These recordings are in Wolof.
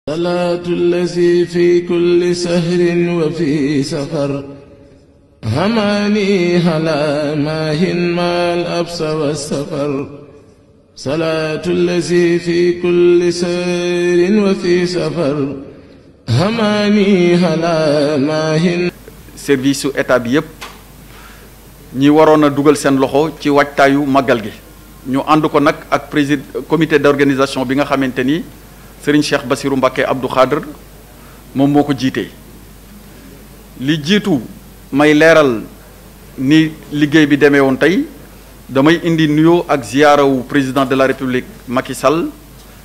salaatu allazi fi kulli sahrin wa fi safar hamaani ala maahin maal absa wa safar salaatu allazi fi kulli sahrin wa fi safar hamaani ala maahin. service su état bi yëpp ñi waroon a dugal seen loxo ci waajtaayu màggal gi ñu ànd ko nag ak président comité d'organisation bi nga xamante ni Serigne Cheikh Bassirou Mbacké Abdou Khadr moom moo ko jiite. li jiitu may leeral ni liggéey bi demee woon tey damay indi nuyoo ak ziyaarawu président de la république Macky Sall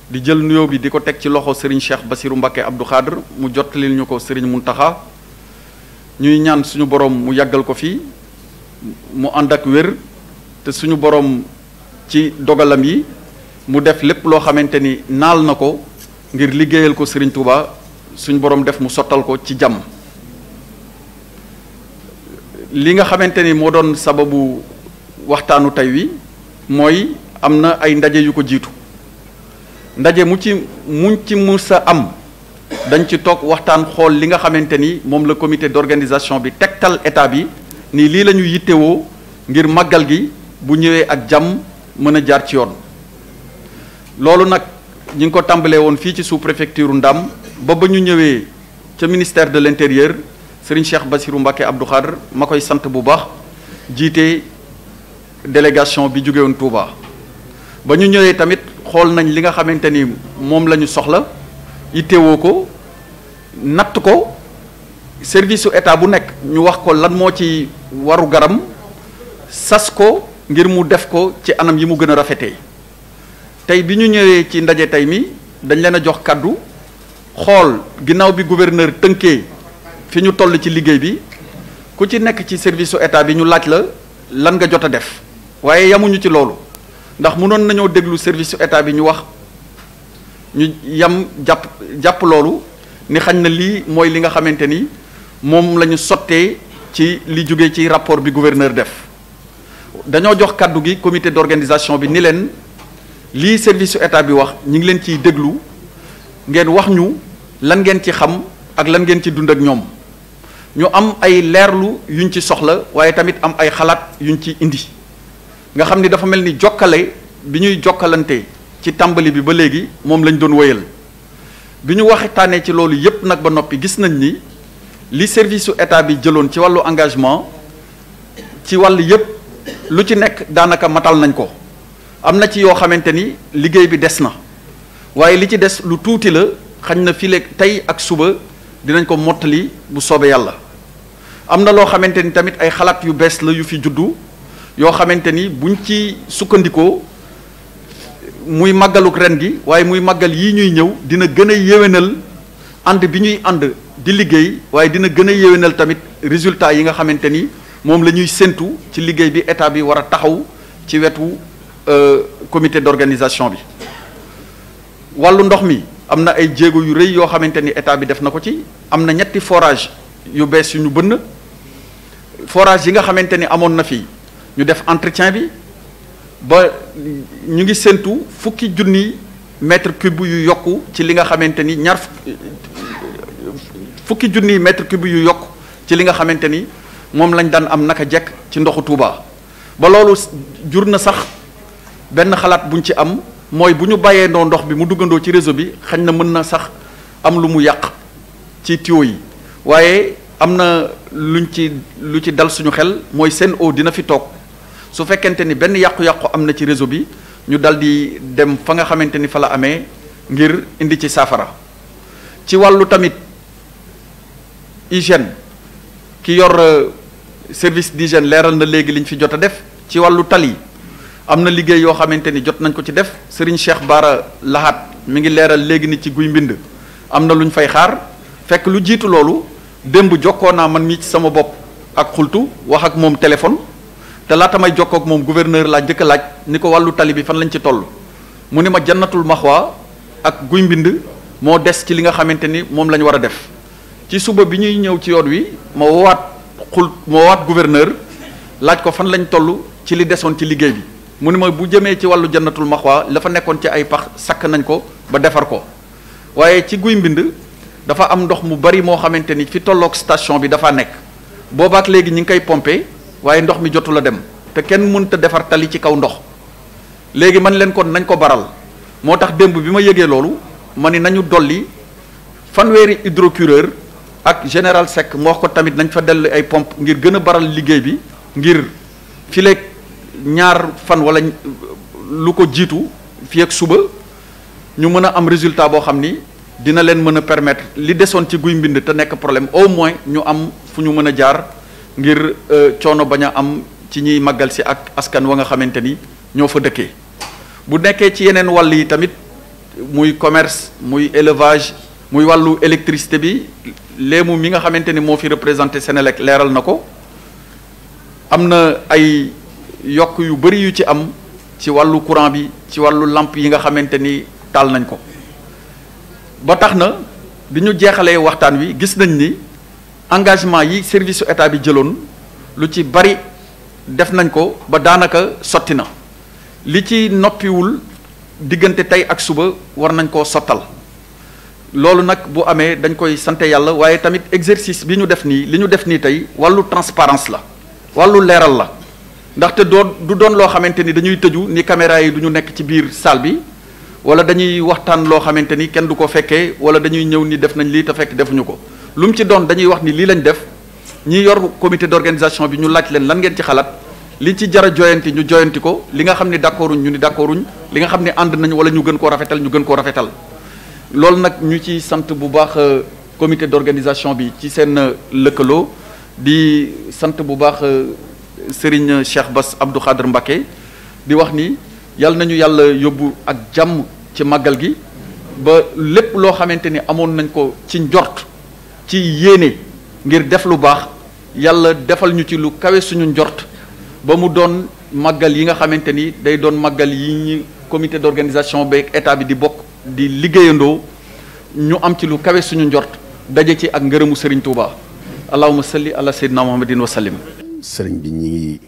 di jël nuyoo bi di ko teg ci loxo Serigne Cheikh Bassirou Mbacké Abdou Khadr mu jottalil ñu ko Serigne Mountakha ñuy ñaan suñu borom mu yàggal ko fi mu ànd ak wér te suñu borom ci dogalam yi mu def lépp loo xamante ni naal na ko ngir liggéeyal ko Serigne Touba suñu borom def mu sottal ko ci jàmm. li nga xamante ni moo doon sababu waxtaanu tey wi mooy am na ay ndaje yu ko jiitu ndaje mu ci musa am dañ ci toog waxtaan xool li nga xamante ni moom la comité d'organisation bi tegtal état bi nii lii la ñu yittewoo ngir màggal gi bu ñëwee ak jàmm mën a jaar ci yoon. loolu nag ñi ngi ko tàmbalee woon fii ci sous-préfecture Ndam ba ñu ñëwee ca ministère de l'intérieur Serigne Cheikh Bassirou Mbacké Abdou Khadr ma koy sant bu baax jiite délégation bi jóge woon Touba. ba ñu ñëwee tamit xool nañ li nga xamante ni moom la ñu soxla yittewoo ko natt ko service su état bu nekk ñu wax ko lan moo ci waru garam sas ko ngir mu def ko ci anam yi mu gën a rafetee. tey bi ñu ñëwee ci ndaje tey mi dañ leen a jox kàddu xool ginnaaw bi gouverneur tënkee fi ñu toll ci liggéey bi ku ci nekk ci service su état bi ñu laaj la lan nga jot a def waaye yamuñu ci loolu ndax mënoon nañoo déglu service su état bi ñu wax ñu yam jàpp loolu ni xañ na lii mooy li nga xamante ni moom la ñu sottee ci li jóge ci rapport bi gouverneur def. dañoo jox kàddu gi comité d'organisation bi ni leen lii service su état bi wax ñu ngi leen ciy déglu ngeen wax ñu lan ngeen ci xam ak lan ngeen ci dund ak ñoom ñu am ay leerlu yuñ ci soxla waaye tamit am ay xalaat yuñ ci indi nga xam ni dafa mel ni jokkale bi ñuy jokkalante ci tàmbali bi ba léegi moom lañ doon wéyal. bi ñu waxtaanee ci loolu yépp nag ba noppi gis nañ ni li service su état bi jëloon ci wàllu engagement ci wàll yépp lu ci nekk daanaka matal nañ ko. am na ci yoo xamante ni liggéey bi des na waaye li ci des lu tuuti la xañ na fii léegi tey ak suba dinañ ko mottali bu soobee yàlla. am na loo xamante ni tamit ay xalaat yu bees la yu fi juddu yoo xamante ni buñ ci sukkandikoo muy màggaluk ren gi waaye muy màggal yii ñuy ñëw dina gën a yéwénal ànd bi ñuy ànd di liggéey waaye dina gën a yéwénal tamit résultat yi nga xamante ni moom la ñuy séntu ci liggéey bi état bi war a taxaw ci wetu comité d'organisation bi. wàllu ndox mi am na ay jéego yu rëy yoo xamante ni état bi def na ko ci am na ñetti forage yu bees yu ñu bënn forage yi nga xamante ni amoon na fi ñu def entretien bi ba ñu ngi séntu fukki junni mètre cube yu yokku ci li nga xamante ni fukki junni mètre cube yu yokku ci li nga xamante ni moom lañ daan am naka jekk ci ndoxu Touba. ba loolu jur na sax benn xalaat buñ ci am mooy bu ñu bàyyee ndoo ndox bi mu duggandoo ci réseau bi xañ na mën na sax am lu mu yàq ci tuyau yi waaye am na lu ci dal suñu xel mooy Sen'Eau dina fi toog su fekkente ni benn yàqu-yàqu am na ci réseau bi ñu dal di dem fa nga xamante ni fa la amee ngir indi ci saafara. ci wàllu tamit hygiène ki yor service d'hygiène leeral na léegi liñ fi jot a def ci wàllu tali am na liggéey yoo xamante ni jot nañ ko ci def Serigne Cheikh Bara Lahat mi ngi leeral léegi ni ci guy mbind am na lu ñu fay xaar fekk lu jiitu loolu démb jokkoo naa man mii ci sama bopp ak xultu wax ak moom téléphone te laata may jokkoo ak moom gouverneur laa njëkk a laaj ni ko wàllu tali bi fan lañ ci toll mu ni ma jannatul maxwa ak guy mbind moo des ci li nga xamante ni moom la ñu war a def. ci suba bi ñuy ñëw ci yoon wi ma woowaat gouverneur laaj ko fan lañ toll ci li desoon ci liggéey bi mu ni ma bu jëmee ci wàllu jannatul maxwa la fa nekkoon ci ay pax sakk nañ ko ba defar ko waaye ci Guy Mbind dafa am ndox mu bari moo xamante ni fi tolloog station bi dafa nekk boobaak léegi ñi ngi koy pomper waaye ndox mi jotu la dem te kenn mënta defar tali ci kaw ndox léegi man leen kon nañ ko baral moo tax démb bi ma yëgee loolu ma ni nañu dolli fanweeri hydrocureur ak général Seck moo wax ko tamit nañ fa dellu ay pompe ngir gën a baral liggéey bi ngir fileeg ñaar fan wala lu ko jiitu fi ak suba ñu mën a am résultat boo xam ni dina leen mën a permettre li desoon ci Guy Mbind te nekk problème au moins ñu am fu ñu mën a jaar ngir coono bañ a am ci ñiy màggal si ak askan wa nga xamante ni ñoo fa dëkkee bu nekkee ci yeneen wàll yi tamit muy commerce muy élevage muy wàllu électricité bi léemu mi nga xamante ni moo fi représenté Sénélec leeral na ko am na ay yokk yu bari yu ci am ci wàllu courant bi ci wàllu lampe yi nga xamante ni taal nañ ko ba tax na bi ñu jeexalee waxtaan wi gis nañ ni engagement yi service su état bi jëloon lu ci bari def nañ ko ba daanaka sotti na li ci noppiwul diggante tey ak suba war nañ koo sottal loolu nag bu amee dañ koy sante yàlla waaye tamit exercice bi ñu def nii li ñu def nii tey wàllu transparence la wàllu leeral la ndaxte du doon loo xamante ni dañuy tëju ni caméra yi du ñu nekk ci biir salle bi wala dañuy waxtaan loo xamante ni kenn du ko fekkee wala dañuy ñëw ni def nañ lii te fekk defuñu ko lu mu ci doon dañuy wax ni lii lañ def ñi yor comité d'organisation bi ñu laaj leen lan ngeen ci xalaat li ci jara joyanti ñu joyanti ko li nga xam ni d'accorduñ ñu ni d'accorduñ li nga xam ni ànd nañ wala ñu gën koo rafetal ñu gën koo rafetal loolu nag ñu ci sant bu baax comité d'organisation bi ci seen lëkkaloo di sant bu baax Serigne Cheikh Bass Abdou Khadr Mbacké di wax ni yàlla nañu yàlla yóbbu ak jàmm ci màggal gi ba lépp loo xamante ni amoon nañ ko ci njort ci yéene ngir def lu baax yàlla defal ñu ci lu kawe suñu njort ba mu doon màggal yi nga xamante ni day doon màggal yi ñi comité d'organisation beeg état bi di bokk di liggéeyandoo ñu am ci lu kawe suñu njort daje ci ak ngërëmu Serigne Touba allahumma salli ala sayyidina muhammadin wa sallim. Sëriñ bi ñi ngi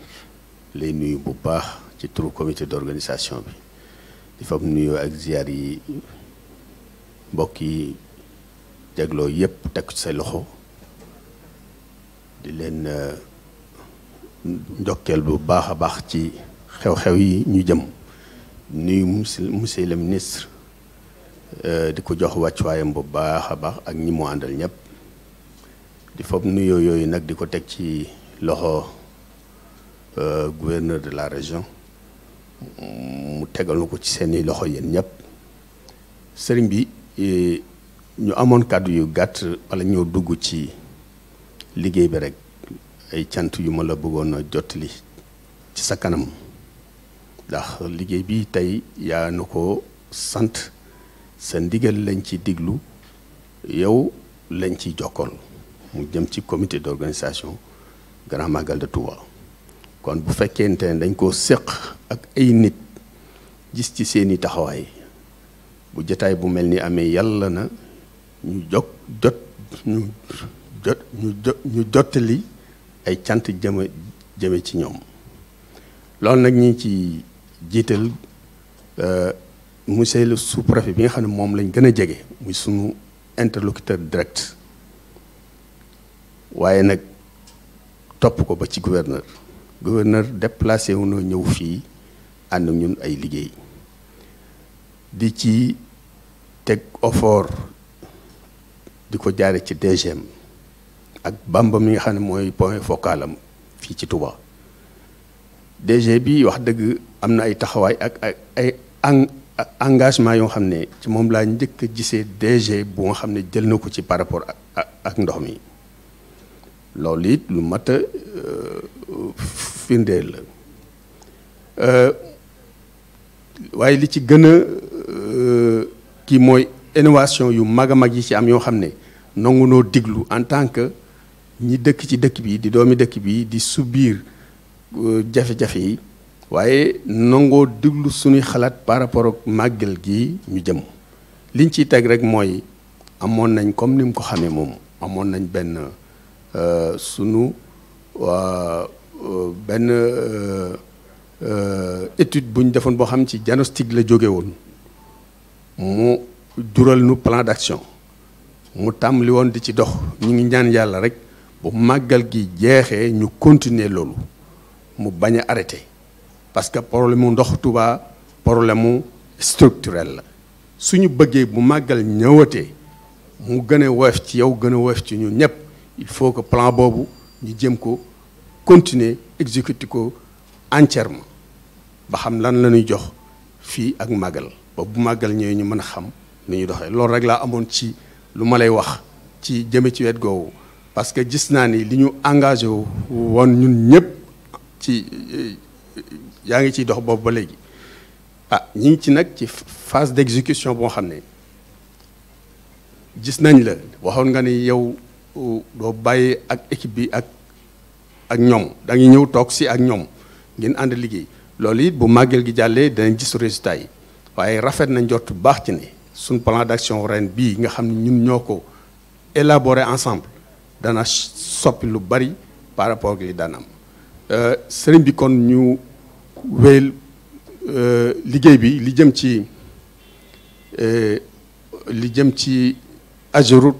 lay nuyu bu baax ci turu comité d'organisation bi di fab nuyoo ak ziyaar yi mbokk yi jagloo yépp teg ci sa loxo di leen njokkeel bu baax a baax ci xew-xew yi ñu jëm nuyu monsieur le ministre di ko jox wàccuwaayam bu baax a baax ak ñi mu àndal ñëpp di fab nuyoo yooyu nag di ko teg ci loxo gouverneur de la région mu tegal na ko ci seeni loxo yéen ñëpp sëriñ bi ñu amoon kàddu yu gàtt wala ñoo dugg ci liggéey bi rek ay cant yu ma la bëggoon a jottali ci sa kanam ndax liggéey bi tey yaa na ko sant sa ndigal lañ ci diglu yow lañ ci jokkool mu jëm ci comité d'organisation Grand Magal de Touba kon bu fekkente ne dañ koo séq ak ay nit gis ci seeni taxawaay bu jotaay bu mel ni amee yàlla na ñu jottali ay cant jëme ci ñoom loolu nag ñi ci jiital monsieur le sous-préfet bi nga xam ne moom lañ gën a jege muy sunu interlocuteur direct waaye nag topp ko ba ci gouverneur déplacé wu na ñëw fii ànd ñun ay liggéey di ci teg effort di ko jaare ci DGM ak Bamba mi nga xam ne mooy point focal am fii ci Touba DG bi wax dëgg am na ay taxawaay ak ay engagement yoo xam ne ci moom laa njëkk a gisee DG bu nga xam ne jël na ko ci par rapport ak ndox mi loolu it lu mat a firndeel la waaye li ci gën a kii mooy innovation yu mag a mag yi ci am yoo xam ne nangu noo diglu en tant que ñi dëkk ci dëkk bi di doomi dëkk bi di subir jafe-jafe yi waaye nangoo diglu suñuy xalaat par rapport ak màggal gi ñu jëm liñ ciy teg rek mooy amoon nañ comme ni mu ko xamee moom amoon nañ benn sunu benn étude bu ñu defoon boo xam ci diagnostic la jóge woon mu jural nu plan d'action mu tàmbali woon di ci dox ñu ngi ñaan yàlla rek bu màggal gi jeexee ñu continuer loolu mu bañ a arrêté parce que problème mu ndox Touba problème mu structurel la suñu bëggee bu màggal ñëwatee mu gën a woyof ci yow gën a woyof ci ñun ñëpp il faut que plan boobu ñu jëm ko continuer exécuter ko entièrement ba xam lan la ñuy jox fii ak màggal ba bu màggal ñëwee ñu mën a xam ni ñu doxee loolu rek laa amoon ci lu ma lay wax ci jëme ci wet googu parce que gis naa ni li ñu engagé woon ñun ñëpp ci yaa ngi ciy dox boobu ba léegi ñi ngi ci nag ci phase d'exécution boo xam ne gis nañ la waxoon nga ni yow doo bàyyi ak équipe bi ak ñoom da ngay ñëw toog si ak ñoom ngeen ànd liggéey loolu it bu màggal gi jàllee danañ gis résultat yi waaye rafet na njort bu baax ci ne suñ plan d'action ren bii nga xam ne ñun ñoo ko élaborer ensemble dana soppi lu bari par rapport ak li daan am sëriñ bi kon ñu wéyal liggéey bi li jëm ci AGEROUTE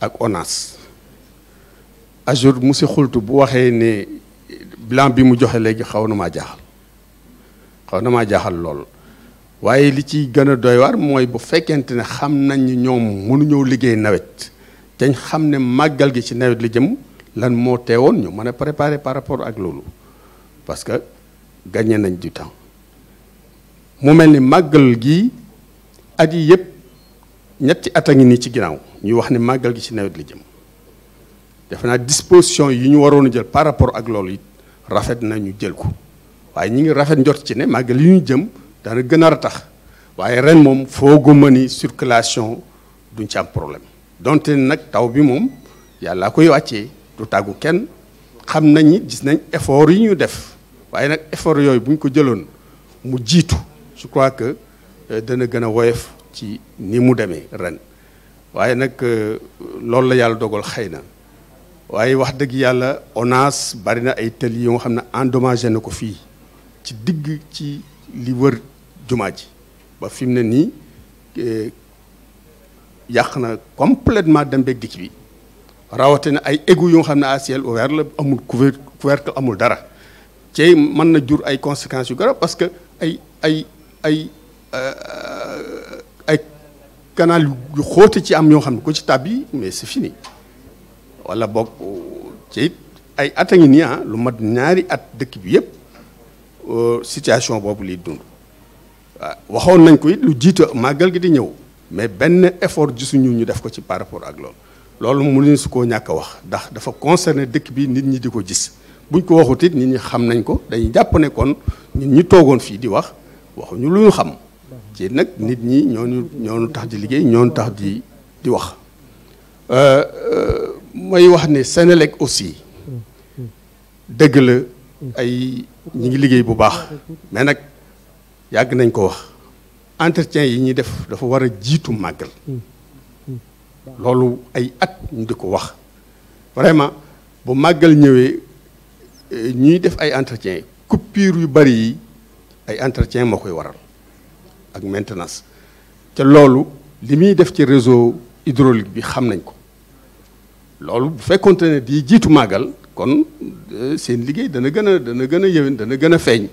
ak ONAS AGEROUTE monsieur Xultu bu waxee ne bilan bi mu joxe léegi xaw na maa jaaxal lool waaye li ci gën a doy waar mooy bu fekkente ne xam nañ ni ñoom mënuñoo liggéey nawet dañ xam ne màggal gi ci nawet li jëm lan moo teewoon ñu mën a préparer par rapport ak loolu parce que gagné nañ du temps mu mel ni màggal gi at yi yëpp ñetti at a ngi nii ci ginnaaw ñuy wax ne màggal gi ci nawet li jëm defe naa disposition yi ñu waroon a jël par rapport ak loolu it rafet na ñu jël ko waaye ñi ngi rafet njort ci ne màggal yi ñu jëm dana gën a ratax waaye ren moom fooguma ni circulation duñ ci am problème donte nag taw bi moom yàlla koy wàccee du tàggu kenn xam nañ ni gis nañ effort yi ñu def waaye nag effort yooyu bu ñu ko jëloon mu jiitu je crois que dana gën a woyof ci ni mu demee ren waaye nag loolu la yàlla dogal xëy na waaye wax dëgg yàlla ONAS bari na ay tëli yoo xam ne endommagé na ko fii ci digg ci li wër jumaa ji ba fi mu ne nii yàq na complètement dem beeg dikk bi rawatina ay égouts yoo xam ne à ciel ouvert la amul couvercle amul dara ci mën na jur ay conséquences yu garab parce que ay canal yu xóote ci am yoo xam ne ko ci tàbbi mais c'est fini wala boog ci ay at a ngi nii lu mat ñaari at dëkk bi yëpp situation boobu liy dund waaw waxoon nañ ko it lu jiitu màggal gi di ñëw mais benn effort gisuñu ñu def ko ci par rapport ak loolu mënuñu su koo ñàkk a wax ndax dafa concerné dëkk bi nit ñi di ko gis buñ ko waxut it nit ñi xam nañ ko dañuy jàpp ne kon ñun ñi toogoon fii di wax waxuñu lu ñu xam ci nag nit ñi ñoonu tax di liggéey ñoonu tax di wax mooy wax ne Senelec aussi dëgg la ay ñi ngi liggéey bu baax mais nag yàgg nañ ko wax entretien yi ñuy def dafa war a jiitu màggal loolu ay at ñu di ko wax vraiment bu màggal ñëwee ñuy def ay entretien coupure yu bari yi ay entretien moo koy waral ak maintenance te loolu li muy def ci réseau hydraulique bi xam nañ ko loolu bu fekkonte ne di jiitu màggal kon seen liggéey dana gën a yëwén dana gën a feeñ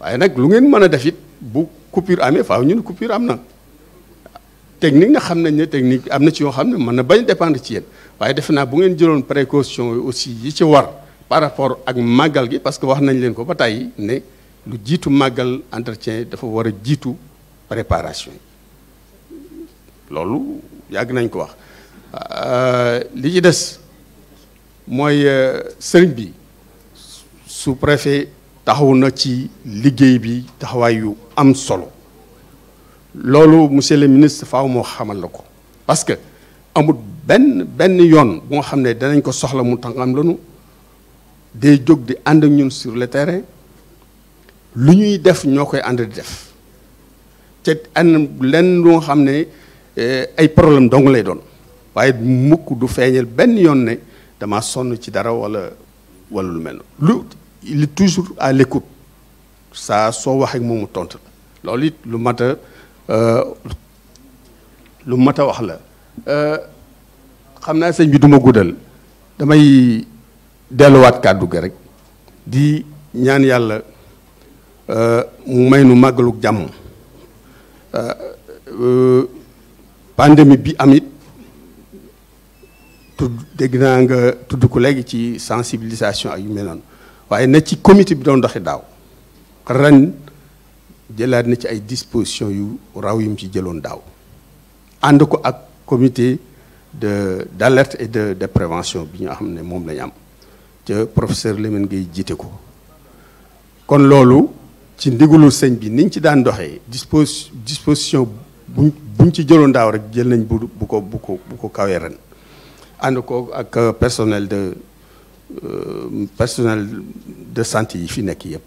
waaye nag lu ngeen mën a def it bu coupure amee faaw ñu ne coupure am na technique nga xam nañ ne technique am na ci yoo xam ne mën na bañ dépendre ci yéen waaye defe naa bu ngeen jëloon précaution aussi yi ci war par rapport ak màggal gi parce que wax nañ leen ko ba tàyyi ne lu jiitu màggal entretien dafa war a jiitu préparation loolu yàgg nañ ko wax li ci des mooy sëriñ bi sous-préfet taxaw na ci liggéey bi taxawaay yu am solo loolu monsieur le ministre faaw moo xamal la ko parce que amul benn yoon bu nga xam ne danañ ko soxla mu tàngam lanu day jóg di ànd ak ñun sur le terrain lu ñuy def ñoo koy ànd di def te ànd lenn lu nga xam ne ay problème dong lay doon waaye mukk du feeñal benn yoon ne dama sonn ci dara wala lu mel lu il est toujours à l'écoute saa soo waxee moom mu tontu la loolu it lu mat a lu mat a wax la xam naa sëñ bi duma guddal damay delluwaat kàddu ga rek di ñaan yàlla mu may nu màggaluk jàmm pandémie bi am it dégg naa nga tudd ko léegi ci sensibilisation ak yu mel noonu waaye na ci comité bi doon doxi daaw ren jëlaat na ci ay dispositions yu raw yu mu ci jëloon daaw ànd ko ak comité d'alerte et de prévention bi nga xam ne moom lañu am ca professeur Lamine Gueye jiite ko kon loolu ci ndigalul sëñ bi niñ ci daan doxee disposition buñ ci jëloon daaw rek jël nañ bu ko kawee ren ànd ko ak personnel de santé yi fi nekk yëpp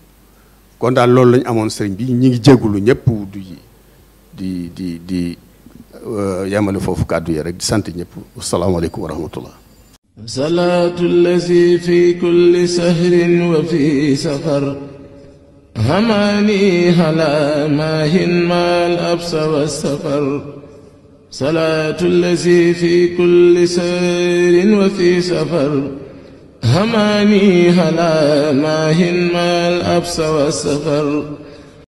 kon daal loolu lañ amoon sëriñ bi ñi ngi jéggulu ñëpp di yamale foofu kàddu yi rek di sant ñëpp asalaamaaleykum wa rahmatullah salaatu allazi fi kulli sahrin wa fi safar hamani hala maahin maal absa wa safar salaatu allazi fi kulli sahrin wa fi safar hamani hala maahin maal absa wa safar